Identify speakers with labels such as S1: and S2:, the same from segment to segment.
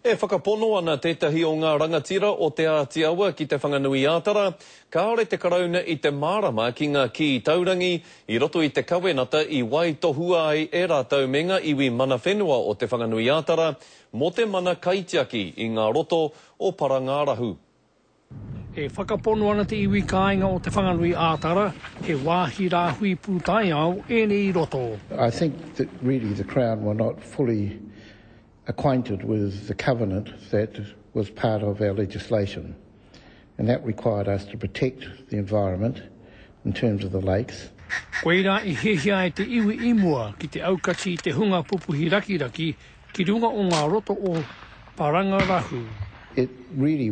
S1: E whakapono ana tētahi o ngā rangatira o Te Āti Awa ki Te Whanganui-ā-Tara, kāore te Karauna i te mārama ki ngā kī taurangi i roto i te kawenata i waitohua ai e rātou me ngā iwi mana whenua o Te Whanganui-ā-Tara mō te mana kaitiaki i ngā roto o Parangārahu.
S2: E whakapono ana te iwi kāinga o Te Whanganui-ā-Tara he wāhi rāhui pūtaiao ēnei roto.
S3: I think that really the Crown were not fully acquainted with the covenant that was part of our legislation and that required us to protect the environment in terms of the lakes.
S2: Koirā i hiahia ai te iwi i mua ki te aukati i te hunga pupuhi rakiraki ki runga o ngā roto o Parangarahu.
S3: It really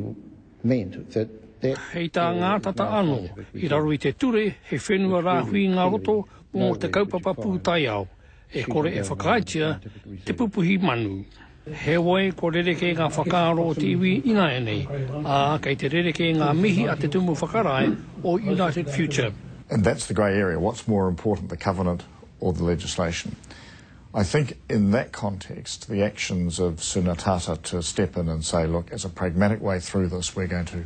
S3: meant that that
S2: Hei tā Ngātata anō, i raro i te ture he whenua rāhui ngā roto mō te kaupapa pūtaiao. E kore e whakaaetia te pupuhi manu. Heoi, kua rerekē ngā whakaaro o te iwi ināianei, ā, kei te rerekē ngā mihi a te Tumu Whakarae o United Future.
S4: And that's the grey area, what's more important, the covenant or the legislation? I think in that context, the actions of Sir Ngātata to step in and say, look, as a pragmatic way through this, we're going to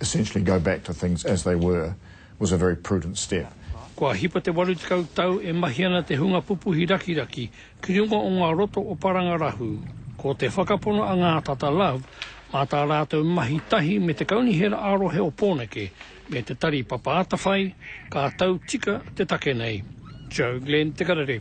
S4: essentially go back to things as they were, was a very prudent step.
S2: Kua hipa te 80 tau e mahi ana te hunga pupuhi rakiraki ki runga o ngā roto o Parangarahu. Ko te whakapono a Ngātata Love, mā tā rātou mahi tahi me te Kaunihera ā-Rohe o Pōneke me te Tari Papa Atawhai, ka tau tika te take nei. Joe Glenn Te Karere.